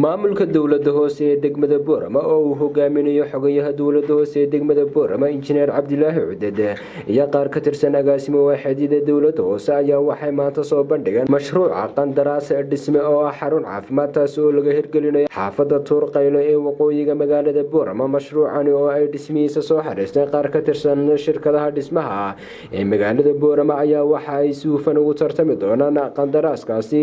Maamulka dowlada hoose ee degmada Boorama oo uu hogaaminayo xogayaha dowlada hoose ee degmada Boorama, Injineer Cabdilaahi Cuded, iyo qaar ka tirsan agaasimo waaxeedyada dowlada hoose ayaa waxay maanta soo bandhigeen mashruuca qandaraas dhisme oo ah xarun caafimaad, taas oo laga hirgelinayo xaafada Tuurqaylo ee waqooyiga magaalada Boorama. Mashruucani oo ay dhismihiisa soo xariisteen qaar ka tirsan shirkadaha dhismaha ee magaalada Boorama ayaa waxa ay si hufan ugu tartami doonaan qandaraaskaasi.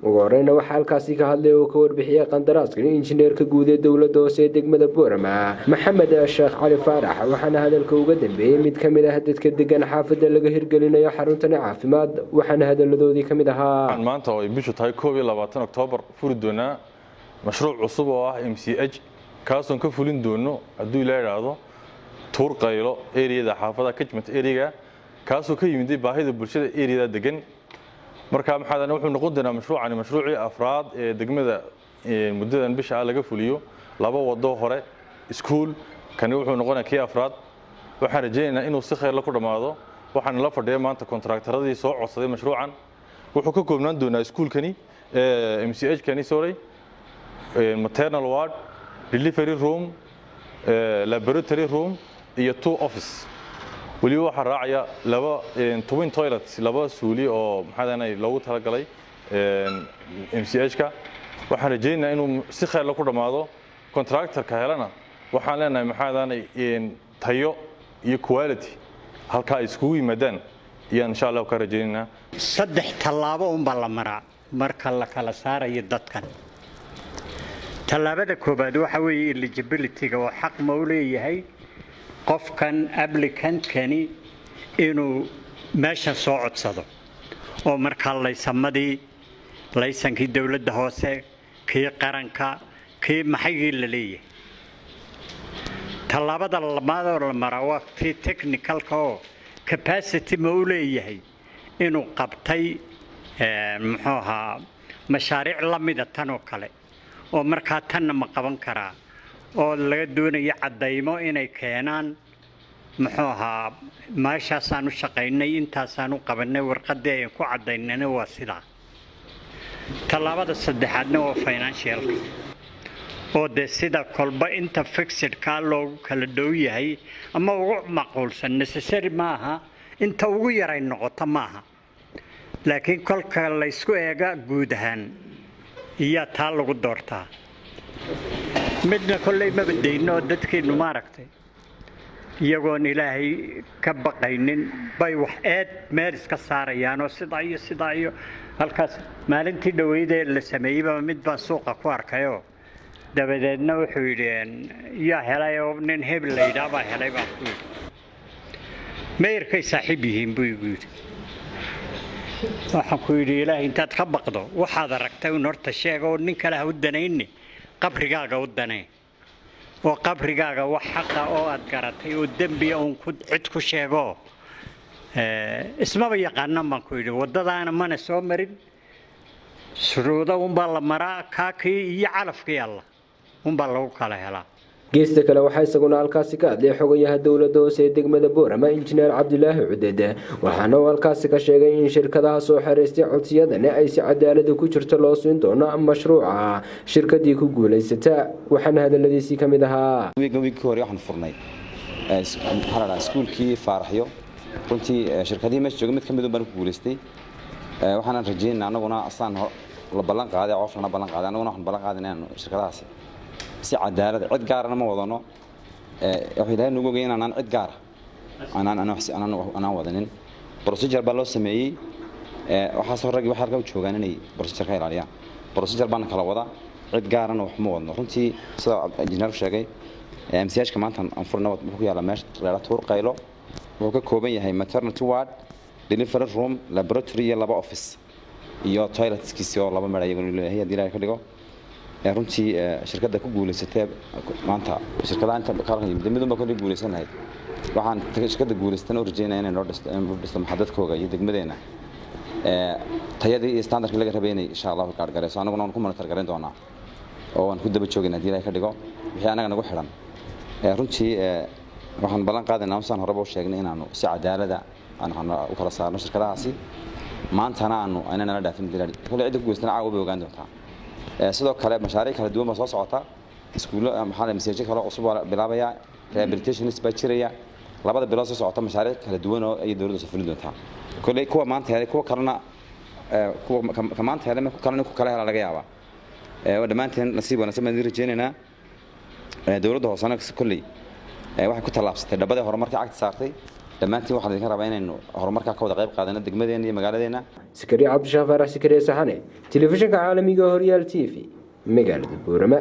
Ugu horeyna waxaa halkaasi ka hadlay oo ka warbixiyey qandaraaskan injineerka guud ee dowlada hoose ee degmada Boorama, Maxamed Sheekh Cali Faarax, waxaana hadalka uga dambeeyey mid ka mid ah dadka degan xaafada laga hirgelinayo xaruntani caafimaad, waxaana hadaladoodii ka mid ahaa: Maanta oo ay bishu tahay 21 Oktoobar furi doonaa mashruuc cusub oo ah MCH, kaasoon ka fulin doono, hadduu Ilaa idhaahdo, Tuur Qaylo area-da, xaafada catchment area, kaasoo ka yimiday baahida bulshada area-da degan. Marka maxaa wuxuu noqon doonaa mashruucani mashruucii afraad ee degmada muddadan bisha ah laga fuliyo. Laba wado hore, iskuul, kani wuxuu noqonayaa kii afraad. Waxaan rajaynaynaa inuu si khayrla ku dhammaado. Waxaana la fadhiya maanta kontraktaradii soo codsaday mashruucan. Wuxuu ka koobnaan doonaa iskuulkani, MCH kani, sorry, maternal ward, delivery room, laboratory room iyo two office. Weliba waxaa raacaya laba twin toilets, laba suuli oo maxaa loogu talagalay MCH-ka. Waxaan rajaynaynaa inuu si khayrla ku dhammaado. Contractorka helana waxaan leenahay, maxaa tayo iyo quality halkaa ay iskugu yimaadaan ayaan insha Allah ka rajaynaynaa. Saddex tallaabo unbaa la maraa marka la kala saarayo dadkan. Tallaabada koowaad waxa weeye eligibility-ga, oo xaq ma u leeyahay qofkan applicant-kani inuu meesha soo codsado, oo markaa laysamadii, laysankii dowladda hoose, kii qaranka, kii maxaygii la leeyahay. Tallaabada labaadoo la maraa waa tii technicalka, oo capacity ma u leeyahay inuu qabtay, muxuu ahaa, mashaariic la mida tan oo kale, oo markaa tanna ma qaban karaa, oo laga doonayo caddaymo inay keenaan, muxuu ahaa, meeshaasaan u shaqaynay, intaasaan u qabanay, warqaddii ayan ku caddaynayna waa sidaa. Tallaabada saddexaadna waa financialka, oo dee sida kolba inta fixedkaa loogu kala dhow yahay ama ugu macquulsan. Necessary maaha inta ugu yaray noqoto maaha, laakiin kolka laysku eega guud ahaan iyaa taa lagu doortaa. Midna kolley maba dayno, oo dadkeennu maaragtay iyagoon Ilaahay ka baqaynin bay wax eed meel iska saarayaanoo sidaa iyo sidaa iyo halkaas. Maalintii dhoweydee la sameeyeyba mid baan suuqa ku arkayoo dabadeedna wuxuu yidhi, "Yaa helay?" Oo "Nin hebel la yidhaah baa helay," baan ku yidhi. "Meeyarkay saaxiib yihiin," buu igu yidhi. Waxaan ku yidhi, "Ilaahay intaad ka baqdo, waxaad aragtay un horta sheega, oo nin kale ha u danayne, qabrigaaga u danee, oo qabrigaaga wax xaqa oo aad garatay oo dembiya uun ku cid ku sheego. Ismaba yaqaanan," baan ku yidhi. "Waddadaana mana soo marin. Shuruudo unbaa la maraa, kaakii iyo calafkii Allah unbaa lagu kala helaa." Geesta kale waxaa isaguna halkaasi ka hadlay xogayaha dowlada hoose ee degmada Boorama, Injineer Cabdilaahi Cuded, waxaana uu halkaasi ka sheegay in shirkadaha soo xereystay codsiyadani ay si cadaalada ku jirto loo siin doono mashruuca shirkadii ku guulaysata, waxaana hadaladiisii ka mid ahaa: Wiigan, wiigkii hore waxaan furnay, maxaa la dhahaa, iskuulkii Faaraxyo. Runtii shirkadihii meesha jooga mid ka mid un baan ku guulaystay. Waxaanan rajaynaa anaguna asaan la ballan qaaday, cooflana ballan qaaday, anaguna waxaan ballan qaaday inaanu shirkadahaasi si cadaalad, cid gaarana ma wadano. Wuxuu Ilaahay nagu ogay inaanaan cid gaara anaan wadanin. Procedure baa loo sameeyey. Waxaasoo raggi waxay halka u joogaan inay procedure ka ilaaliyaan. Procedure baana kala wada, cid gaarana wax ma wadno. Runtii sida injineerku sheegay, MCH-ka maanta aan furna wuxuu ku yaallaa meesha leela Tuur Qaylo. Wuxuu ka kooban yahay maternity ward, delivery room, laboratory iyo laba office iyo toiletskiisi oo laba meel ayaguna leeyahay, haddii Ilaahay ka dhigo. Runtii shirkadda ku guulaysatee maanta, shirkadaha inta kalkan yimid mid unba kolley guulaysan lahayd. Waxaan shirkadda guulaysatana u rajeynaya inay noo dhisto, inay noo dhisto maxadadkooga iyo degmadeena tayadii iyo standardkii laga rabay inay insha Allahu gaargarayso. Annaguna waan ku monitor garayn doonaa oo waan ku daba joogayna, haddii Ilaahay ka dhigo, wixii annaga nagu xidhan. Runtii waxaan ballan qaadaynaa, saan horeba u sheegnay, inaanu si cadaalada aan u kala saarno shirkadahaasi. Maantana aanu ayna nala dhaafin. Kolley cidda ku guulaysatana caawa bay ogaan doontaa. Sidoo kale mashaariic kala duwan baa soo socota. Iskuullo, maxaa la, masaajid kale cusub baa bilaabaya, rehabilitationist baa jiraya. 2da bilood soo socota mashaariic kala duwan oo ay dowladda soo fulin doontaa. Kolley kuwa maanta helay, kuwa kalena, kuwa ka maanta helay ku kalena ku kala hela laga yaabaa. Dhammaanteen nasiib wanaagsan baan idin rajaynaynaa. Dowladda hoosena kolley waxay ku tallaabsatay dhabadii horumarka cagta saartay. Dhammaantiin waxaan idinka rabaa inaynu horumarkaa ka wada qayb qaadano degmadeenna iyo magaaladeenna. Sakariya Cabdishaah Faarax, Sakariya Saxane, telefishinka caalamiga Horyaal TV, magaalada Boorama.